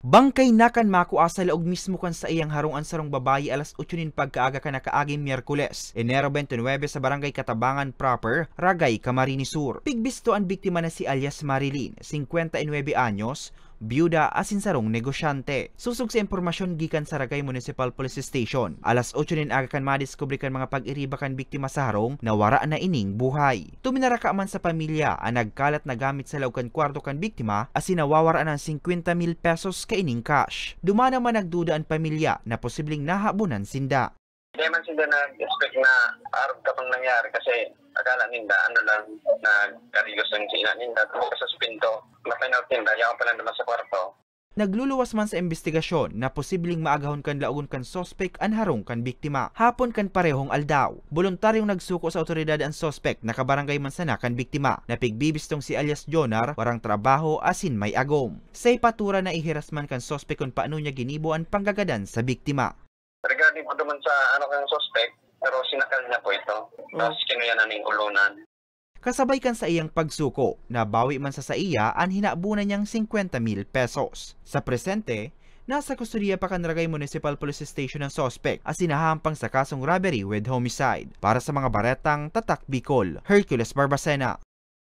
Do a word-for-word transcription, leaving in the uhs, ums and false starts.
Bangkay na kan makua sa laog mismo kan saiyang harong an sarong babayi alas otso nin pagkaaga kan nakaaging Miyerkules, Enero twenty-nine, sa Barangay Katabangan Proper, Ragay, Camarines Sur. Pigbisto an biktima na si alias Marilyn, singkwenta y nuebe anyos, byuda asin sarong negosyante. Sosog sa impormasyon gikan sa Ragay Municipal Police Station, alas otso nin aga kan madiskubre kan mga pag-iriba kan biktima sa harong na wara na ining buhay. Tuminaraka man sa pamilya an nagkalat na gamit sa laog kan kwarto kan biktima asin nawawara na an singkwenta mil pesos kaining cash. Duman naman nagduda an pamilya na posibleng nahabonan sinda. Di man sila nag-expect na arog ka pang nangyari kasi akala ninda ano lang, nagkarigos lang si ina ninda, tungkol sa pinto. Mapainaw ninda, yaon pa lang naman sa kwarto. Nagluluwas man sa imbestigasyon na posibleng maagahon kan laogon kan suspek an harong kan biktima. Hapon kan parehong aldaw, boluntaryong nagsuko sa awtoridad an suspek na kabarangay man sana kan biktima, na pigbibistong si alias Jonar, warang trabaho asin may agom. Sa ipatura na ihiras man kan suspek kun paano niya ginibo an panggagadan sa biktima. Regarding po naman sa ano kang suspect, pero sinakal niya po ito. Tapos kinuya na ning ulunan. Kasabay kan saiyang pagsuko, nabawi man sa saiya an hinabonan niyang singkwenta mil pesos. Sa presente, nasa kustodiya pa kan Ragay Municipal Police Station an suspek asin nahahampang sa kasong robbery with homicide. Para sa mga baretang Tatak Bicol, Hercules Barbacena.